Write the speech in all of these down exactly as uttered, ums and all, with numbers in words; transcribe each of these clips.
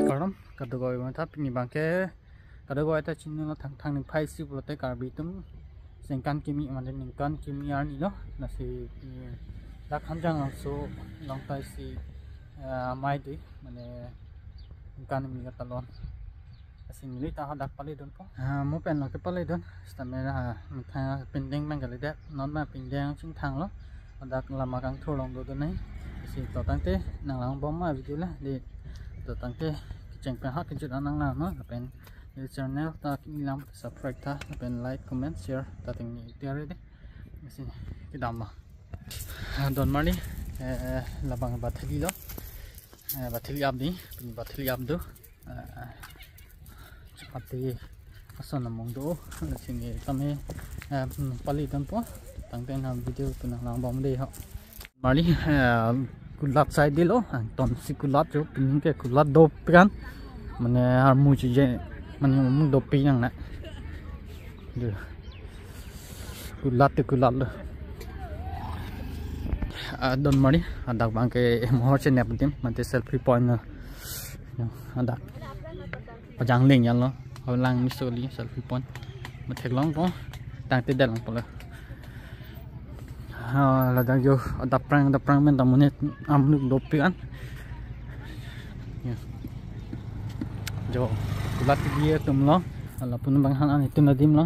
Kardom, kadokave matha pini abangke, kadokave ta chinilo, Thangthang niphai isi pulote Karbi atum ningkan kimi, mane ningkan kimi arni lo, lasi, eh, dak Hanjanglangso along ta isi, eh, amei dei, mane ningkan kimi katalon. Lasi neli ta hadak paledunpo. Ah, mo pen lo kepaledun. Sitame, ah, methang pindeng abang kalidet. Non abang pindeng chingthanglo. Hadak Lama Kangthur along dodun nai. Lasi to tangte nanglangbom avideo le. Dei, to tangte kecheng pen ha kejut an nanglangnon. Lapen neli channel ta kimi lang subscribe tha. Lapen like, comment, share ta tengne tiare dei. Lasi kedam lo. Ah, don marli, eh, labang batheli lo. Eh, batheli ap dei, pini batheli ap do. Eh, chepate ason among do, sini kami, eh, paledunpo, tangte nang video tu nanglangbom dei ho. Marli, eh, kulat sai dei lo, angton si kulat jo, pining ke kulat dopik an, mane armu chije, mane armu dopik nangne. Dei. Kulat tu kulat lo. Ah, don marli, hadak abangke mohor chenep adim, mate selfie point lo. Hadak pajang ling yan lo, halang miso kali selfie point. Matheklongpo, tangte det longpo lo. Ah, ladak jo, adap prang, adap prang pen ta monit amnuk dopik an. Ya. Jo, kulat dia atum lo. Walaupun abang han an itum adim lo.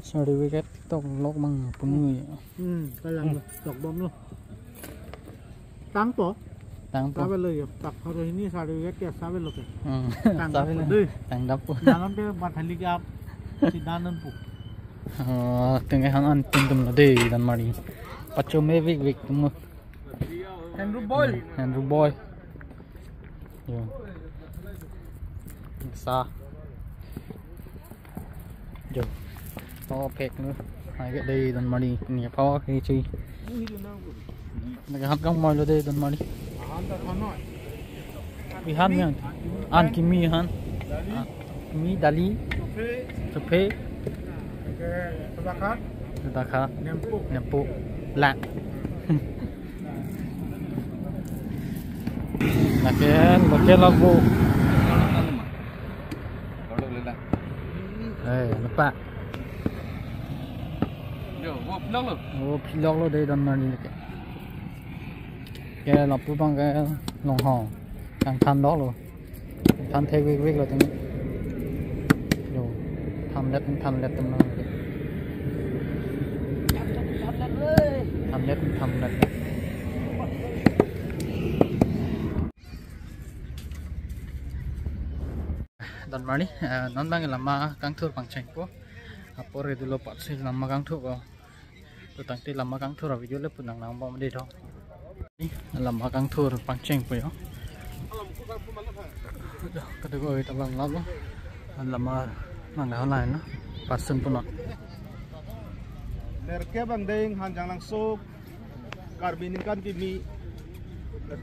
Sari wicket tok lok abang punu ya. Hmm, kalang lo, tok bom lo. Tangpo? Tangpo. Sabe lo yo, tak haro hini sari wicket ya sabe lo ke. Hmm. Tang sabe dapo lo dei. Tang dapo. Dalam ke batheli ke ap, si danan pu. Oh, tengah han an pintum lo dei don marli. Pachome vik vik atum. Andrew Boy. Andrew Boy. Yo. Sa. Jo. Oh, pek nu. Hai ke dei don marli ni apa ke chi. Nang hat kang moi lo dei don marli. Pi han men. An kimi han. An kimi dali. Supe. Supe. Oke, Sudakha. Sudakha. Nempo. Nempo. Lang. Lake local abu. Eh, lupa. Yo, wo pilok lo. Wo pilok lo dei don marli lake. Ke lapu abangke longhong. Kangthan dok lo. Than thek vik vik lo teng. Yo, than let, than let teng nang. Than let, than let. Don marli, eh, non abang Lama Kangthur pangchengpo. Apor dolo patsi Lama Kangthur ko. To tangte Lama Kangthur avideo le pu nanglangbom dei tho. Lama Kangthur pangchengpo yo. Kadokave ta bang lama. Lama nang halai na. Pasun punon. Nerkep angdeng Hanjanglangso Karbi ningkan kimi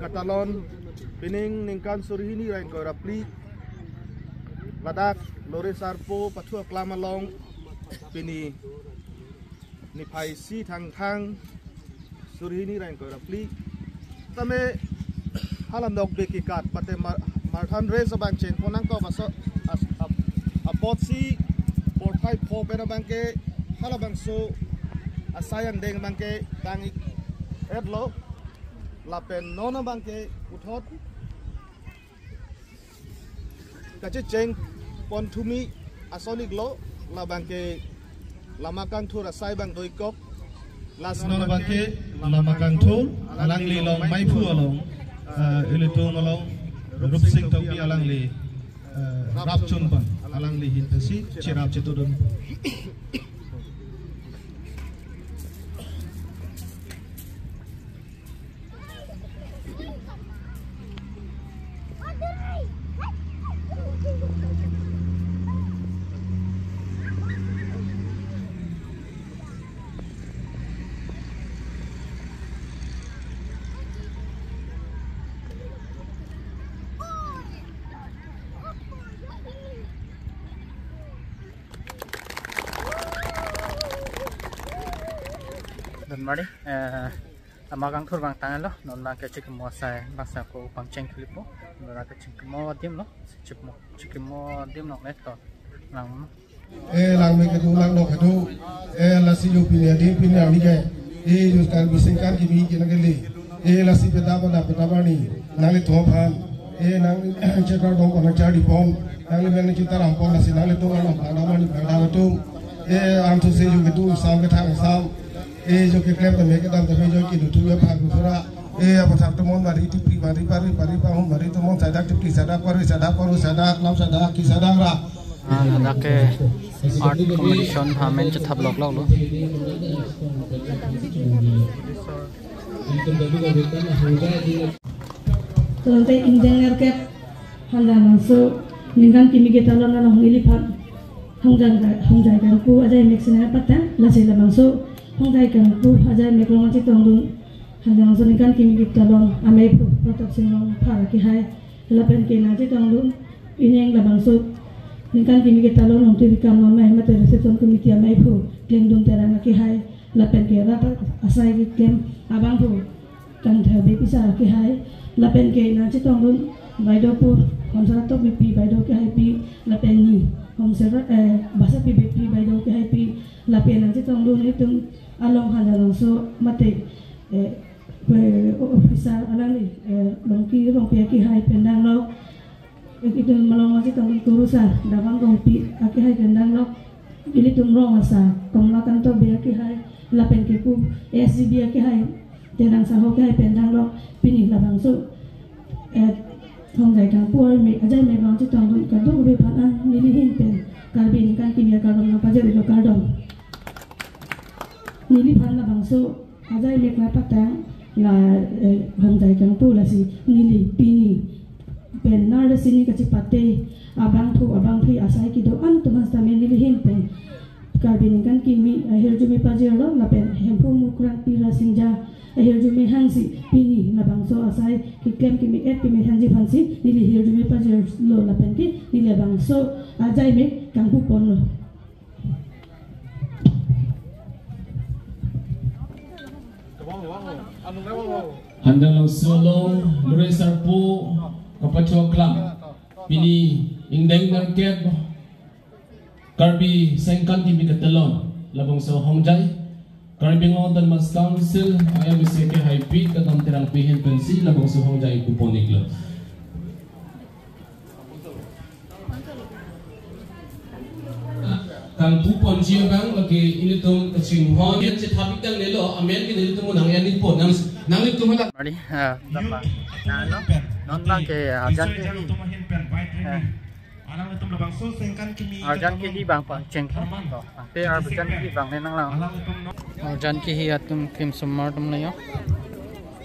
katalon pining ningkan suri hini ra ingkoi ra phli. Ladak Lore Sarpo pathu aklam along pini niphai isi Thangthang suri hini ra ingkoi ra phli. Tame hala nokbe kekat mate mar-, marathon race abang chengpon nangkok aso as-, ap-, apotsi porphai pho pen abangke halabangso asai angdeng abangke tang-ik-et lo lapen non abangke puthot kachecheng pon thumi ason-ik lo, labangke Lama Kangthur asai abang do-ikkok. Lasi non abangke Lama Kangthur, alangli along maiphu along, eh, ilitum along Rupsing Tokbi alangli, eh, rap chun abang, alangli ahin pensi cherap chetudun. Donmari, eh, amakang thur bang tanglo, non ma kechikimo asai, bangsa ko pangcheng kelipo, non ma kechikimo adim lo, chikimo, chikimo adim lo neto, lang. Eh, langme kedo, langno kedo, eh, lasi yo pini adim pini ami ke, eh, yo kan bising kan kimi kena kele, eh, lasi peda pada peda bani, nanglitum aphan, eh, nang chekar dong pon, charli pon, nangli men chita ram pon, lasi nanglitum alam pada bani pada tum, eh, ang tu se yo kedo, sam kethang sam, eh, yo keklem tame kedam tame yo kedo tu yo phan kusura. Eh, apa thar tumon mari tu pri mari pari pari pahun mari tumon sadak tu ki sadak pari sadak paru sadak lam sadak ki sadak ra. Ah, ladak ke art competition amen chethap lok lok lo. Tolong te ingdeng nerkep. Hala labangso ningkan kimi ketalon along neliphan Hongjai, Hongjai Kangpu ajai mek sina patang, lasi labangso Hongjai Kangpu ajai mek along chetongdun. Hala labangso ningkan kimi ketalon amei aphu Pratap Sing Rongphar akehai, lapen ke nangchetongdun. Pini labangso ningkan kimi ketalon along tiri kam amei mate reception committee amei aphu Klengdun Terang akehai, lapen ke rat asai keklem abangphu Kangthar Bey Pisa akehai, lapen ke nangchetongdun Baido pu Homsera Tokbipi Baido akehaipi, lapen ni Homsera, eh, Basapi Beypi Baido akehaipi, lapen nangchetongdun itum along hala labangso mate, eh, eh, officer alangli, eh, Longki Rongpi akehai pen dang lo. Itum malong aji tangkun kurusar, Dabang Rongpi akehai pen dang lo. Ilitum rong asar, Komla Kanto Bey akehai, lapen ke pu S G B akehai, Terang Saho akehai pen dang lo. Pini labangso, eh, Hongjai Kangpu ajai mek along chetongdun kadokave aphan an neli ahin pen Karbi ningkan kimi akardom nangpajir-iklo, kardom. Neliphan labangso ajai mek la patang la, eh, Hongjai Kangpu, lasi neli pini pen nar sini kachepate abangphu abangphi asai kedo-an atum aphan sitame neli ahin pen Karbi ningkan kimi ahirjume pajirlo, lapen Hemphu Mukrang Pi Rasingja ahirjume hangsi pini labangso asai keklem keme-et kemethanji aphansi neli ahirjume pajirlo, lapen ke neli labangso ajai mek kangpu ponlo. Handalangso along Lure Sarpo kapachoklang pini ingdeng nerkep Karbi ningkan kimi ketalon labangso Hongjai, Karbi Anglong Autonomous Council I M C akehaipi Kadam Terangpi ahin pensi labangso Hongjai kupon-iklo. Kangpu ponji abang lake ilitum kachinghon. Yang chetapik tang nelo, amen ke nelitum nang yang nipon, nang, nanglitum hala. Mari, ah, tapa. Nalo, non abang ke, ah, arjan ke hi. Eh. Alanglitum labangso ningkan kimi arjan ke hi abang pangcheng. Te arjan ke hi abang ne nanglang. Arjan ke hi atum krim sumar atum layo.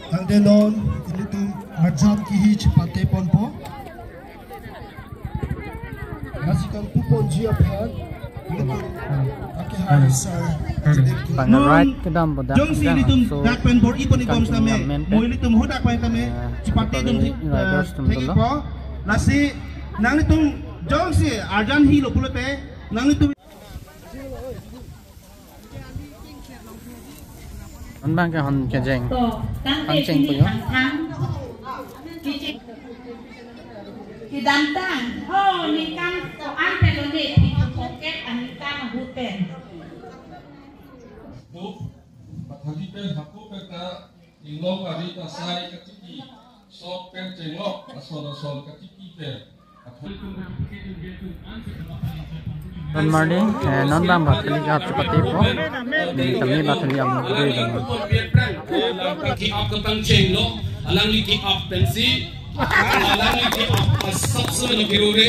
Tangte non, ilitum arjan ke hi chepate ponpo. Lasi kangpu ponji aphan, ilitum akehai sir. Bang right kedam bodak jongsi kedam, ilitum so, dak pen bor-i pon-ik bom sitame, mo ilitum hadak pen tame, eh, chepate dun, eh, riders atum thek-ikpo. Lasi nanglitum jongsi arjan hilo pulote, nanglitum Non abang ke hon kejeng. To, tangte pangcheng pini puyo. Thangthang. Kecheng. Kedamtang. Ho, ningkan ko-an pen lone, phi thomkep aningkan ahut pen. Duk, pathali pen hapu pen ta, inglong ari ta sai kachiki, sok pen chenglok, ason ason kachiki pen. Non marli, eh, non abang ba thali hap chepatepo. Hmm, tame ba thali am gre dong. Ki-ap kapangchenglo, alangli ki-ap pensi, alangli ki-ap asap sumeno kirure.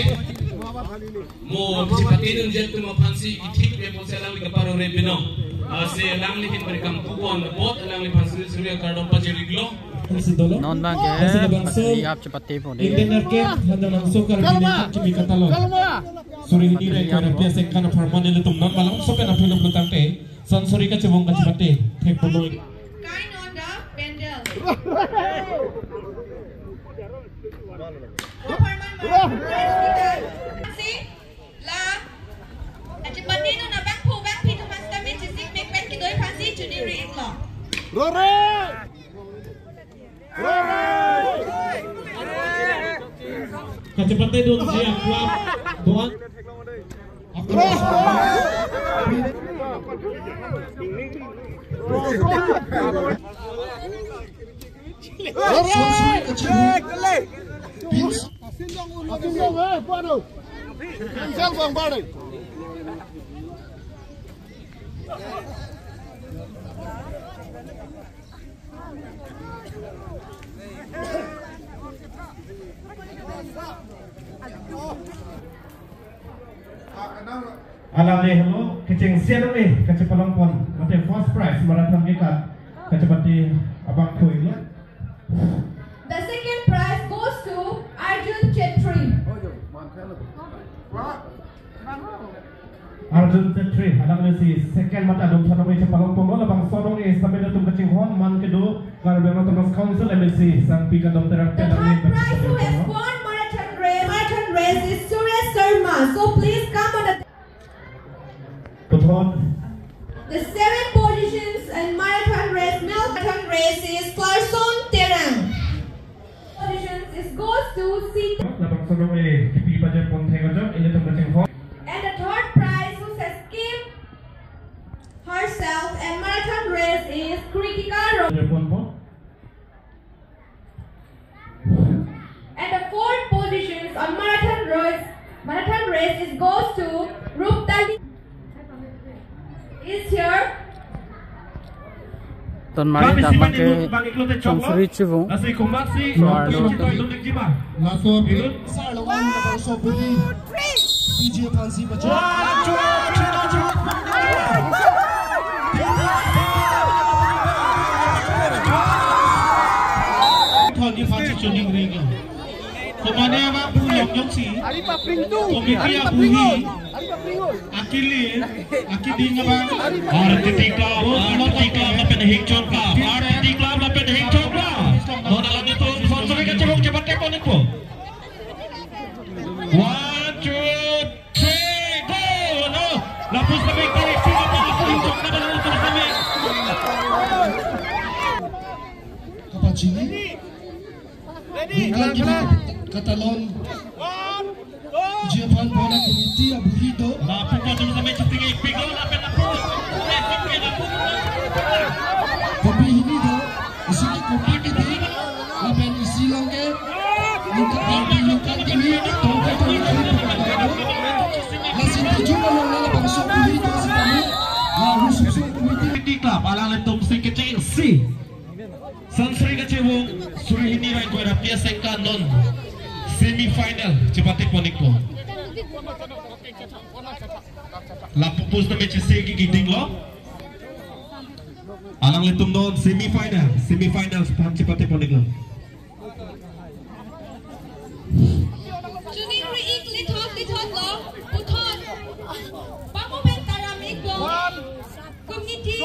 Mo chepate dunji atum aphansi, ithik ne ponsi alangli kaparore binong. Ah, si alangli ahin beri kangpu pon, bot alangliphan suri suri akardom pajir-iklo. Non abang ke, ba thali hap chepatepo de. Ingdeng nerkep, handalangso Karbi ningkan kimi ketalon. Suri hini reng kara pia sengkan apharman ilitum non malangso pen aphi lo pulo tangte, son suri kachevong kachepate thek ponoi. Kaino da bendel. Apharman ma. Si la. Achepate non abangphu abangphi atum aphan sitame chesik mek pen kedoi aphansi choningri-iklo. Rore! Rore! Kachepate dunji aklap do-an. Rore! Alangli helo kechengsi along ni kachepalongpon mate first prize marathon kekat kachepate abang khui lo. The second prize goes to Arjun Chetri. Arjun Chetri, alangli si second mate adum thanong ni chepalongpon lo, labangso along ni sambil atum kachinghon man kedo Karbi Anglong Autonomous Council M A C Sangpi Kadom Terang. The third prize who has won marathon race, marathon race is Suresh Sharma. So please come on the Puthot. The seven positions in marathon race, male marathon race is Clarkson Terang. Positions is goes to Sita. Labangso along ni kipi pajar pon thek ajok, ilitum kachinghon. And the third prize who has kept herself in marathon race is Kritika Ro. Pajar pon po. And the fourth positions on marathon race, marathon race is goes to Ruptali. Is here. Ton mari damang ke Songsri Chivung. Soar lo. Laso Sarlongan na bangso pudi. P J Pansi Bacha. Thon ni phansi choning ring lo. Komane ma bu long jongsi. Committee abuhi. Akili. Akiding abang. Artiti Club. Artiti Club lapen Hingchon Club. Artiti Club lapen Hingchon Club. Non alanglitum sponsor kachebong chepate konik po. One, two, three, go! No! Lapus kami tarik sila pa lapus jok na bala lapus kami. Kapachini. Ready, Bingklang jalan, kita jalan. Katalon. One, two, J F N Bona Committee abuhi do. Lapu ko dum kami chiti ngi piglo lapen lapu. Kopi hini do. Isi ke kopi kiti. Lapen isi along ke. Ningkat nanti ningkat kini, tongkat tongkat kini, tongkat kini. Lasi tujuh kalau lala bangso kini, itu si kami. Lalu susun komiti. Di klub, alanglitum si kechengsi. Songsri kachebong, suri hini rang kwera P S N K non. Semi final, chepate konik po. Lapu pusitame chisi kiding lo. Alanglitum non semi final, semi final aphan chepate konik lo. Chuning ri-ik lithot lithot lo, puthot. Pamu pen taram ik lo. Committee.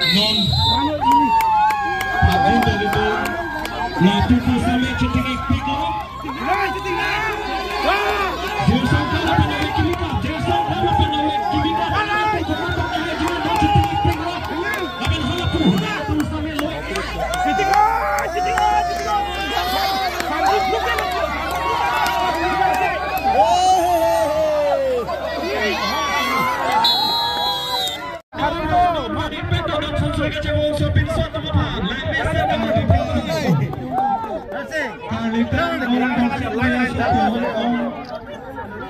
Non. Abu dari tu. Lapu pusitame chiti ngi piglo.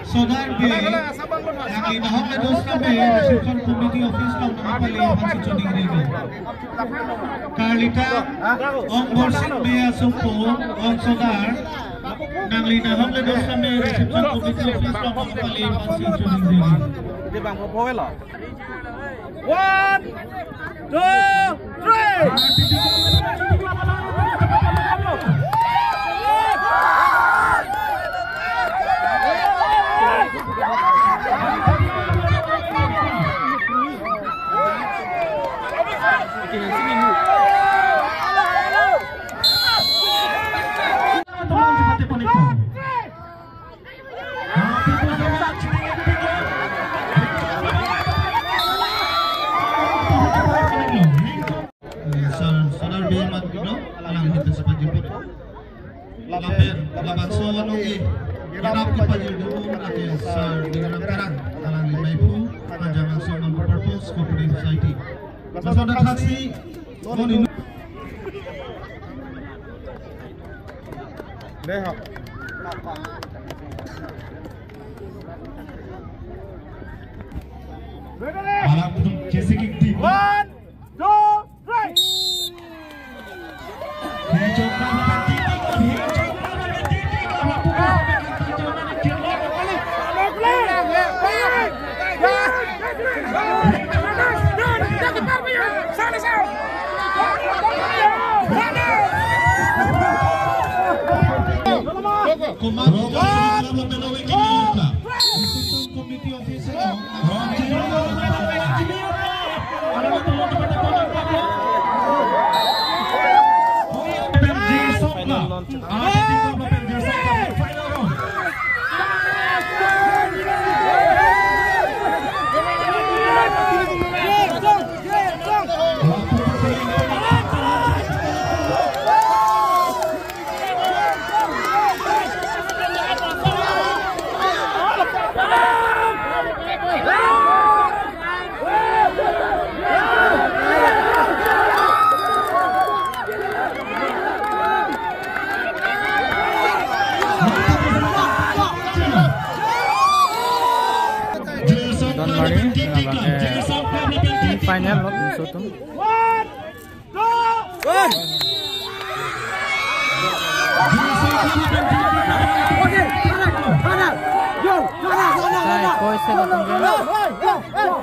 Sodar Bey, nangli nahok le dos kame, reception committee office along nangpale aphansi choning ring lo. Karlita, ong Borsing Bey asopo, ong Sodar, nangli nahok le dos kame, reception committee office along nangpale aphansi choning ring lo. One, two, three. Sir Sonar Bey Matgino, alang hapes pajirpo. Lapen labangso anong-e, irap kepajir dulu lake Sir Diram Terang, alangli mephu, Panjang Langso Multipurpose Cooperative Society. Laso adak thaksi, non inu- Deh, ha. Alang putung Jessica di. One, two, three. Don Mari, labang, eh, semifinal lo, inso atum. Sai, koi se lo tunggal.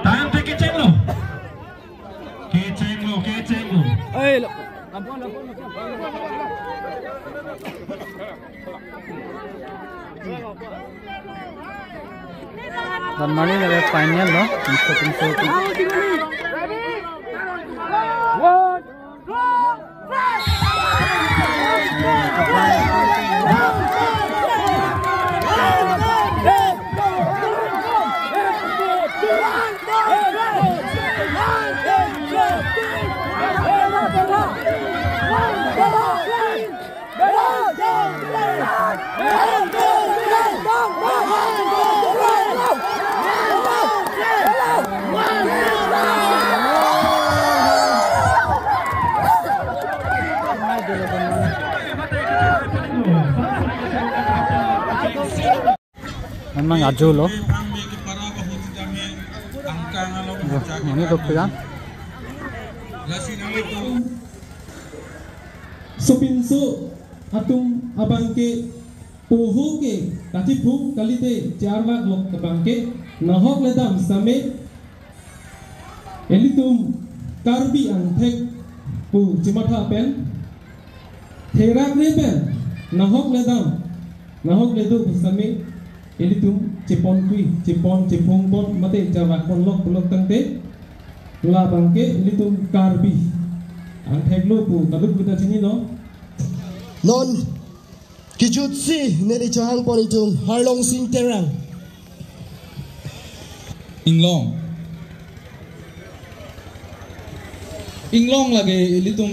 Time to kechenglo. Kechenglo, kechenglo. Ei, lo. Don Mari lake final lo, inso atum so. One, two, three. Memang ajo lo. Wah, ini dokter ya. Sopinso atum abangke poho ke kachiphung kalite charvak lok abangke nahok ledam same ilitum Karbi angthek pu chimatha pen therak re pen nahok ledam nahok ledo pu same ilitum chepon kui, chepon, chephung pon, mate charvak pon lok pulok tangte, labangke ilitum Karbi angthek lo pu kaduk kita chinilo. Non kejutsi neli chohang pon itum Harlong Sing Terang. Inglong. Inglong lake ilitum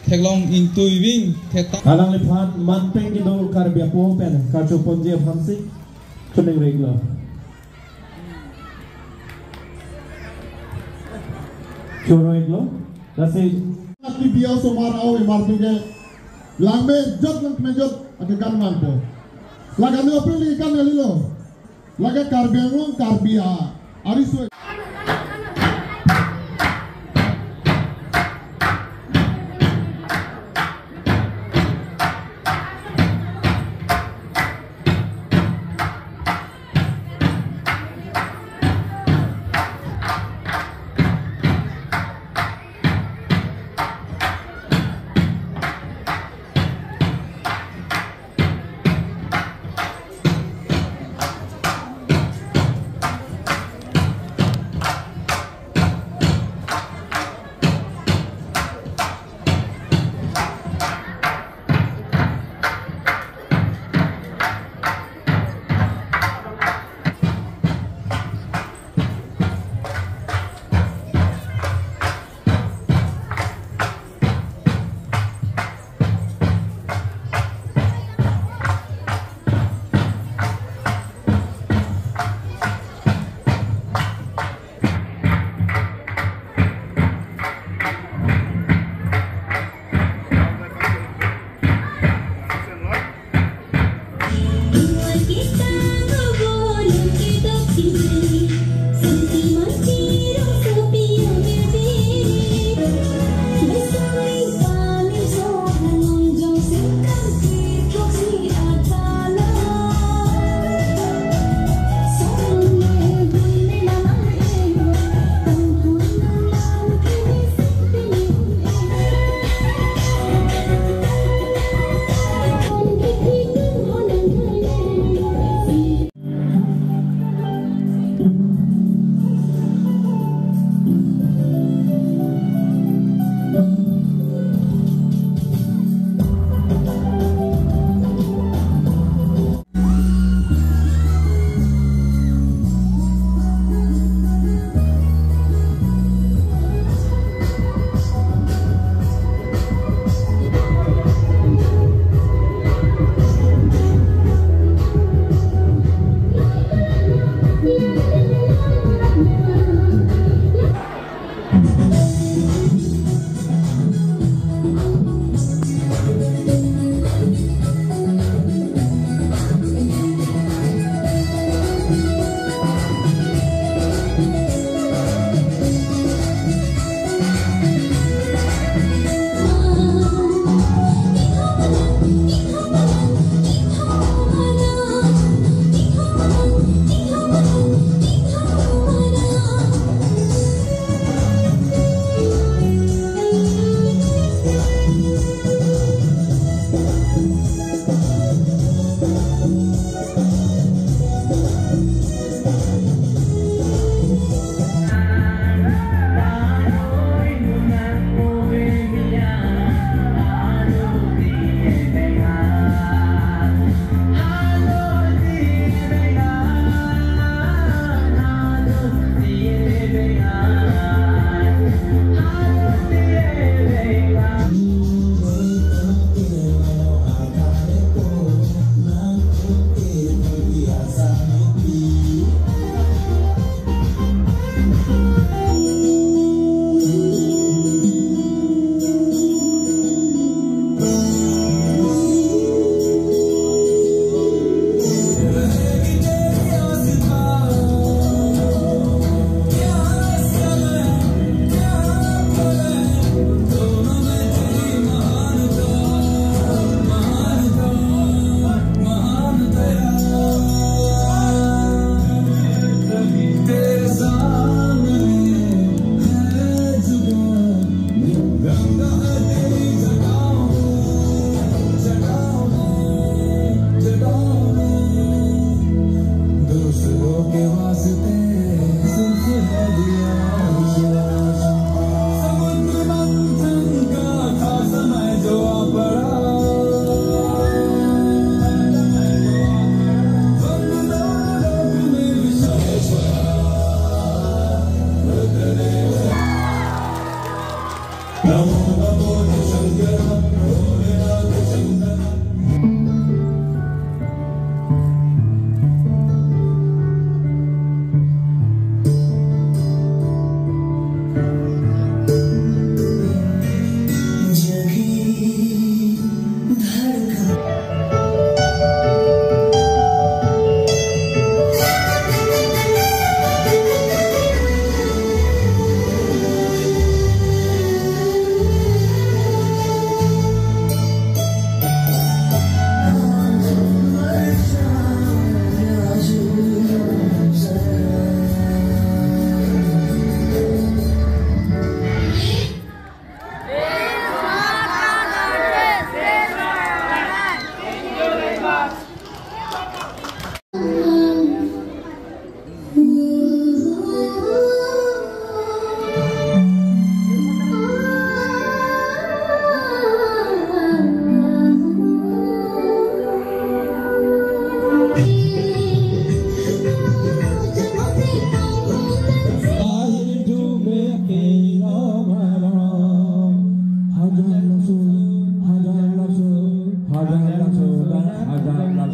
theklong ingtui ving theta. Alangliphan manpeng kedo Karbi apo pen karcho ponji aphansi choningri-iklo. Choro-iklo. Lasi. Ati biya osomar au imar tuke. Langme jot langme jot ake kan manpo. Lake anu apeli kan neli lo. Lake Karbi Anglong Karbi a. Ari soi.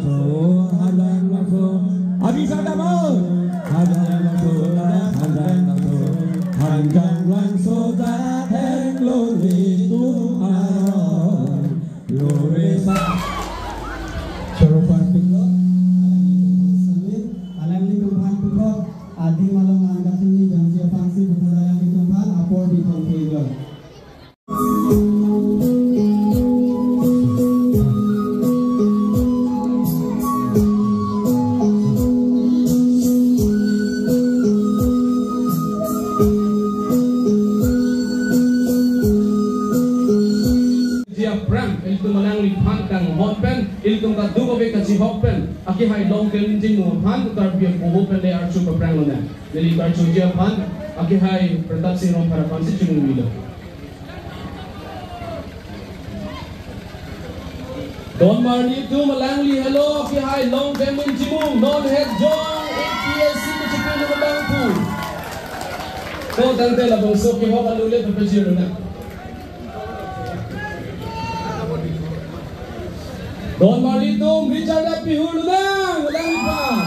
Hanjang Langso, Abi Sadamon. Hanjang Langso, Hanjang Langso, Hanjang Langso, Jateng Loli Tumhang, Lori Sa. Choro parpiklo, alanglitum aphan puthot, adim along angkat ini janji aphansi puthot alanglitum aphan apor bithong thilo. Ji aphrang, ilitum alangliphan kanghon pen, ilitum kadokave kachihok pen, akehai Longdem Ingtimung aphan, Karbi apoho pen le arju paphrang lonang. Neli karjuji aphan, akehai Pratap Sing Rongphar aphansi chuningri lo. Don marli atum, alangli helo, akehai Longdem Ingtimung, non het jong A P S C kechipi lo bangphu. To tangte labangso kehok alu le pepejir na. Don marli atum, Richard Apihur lonang, alangliphan.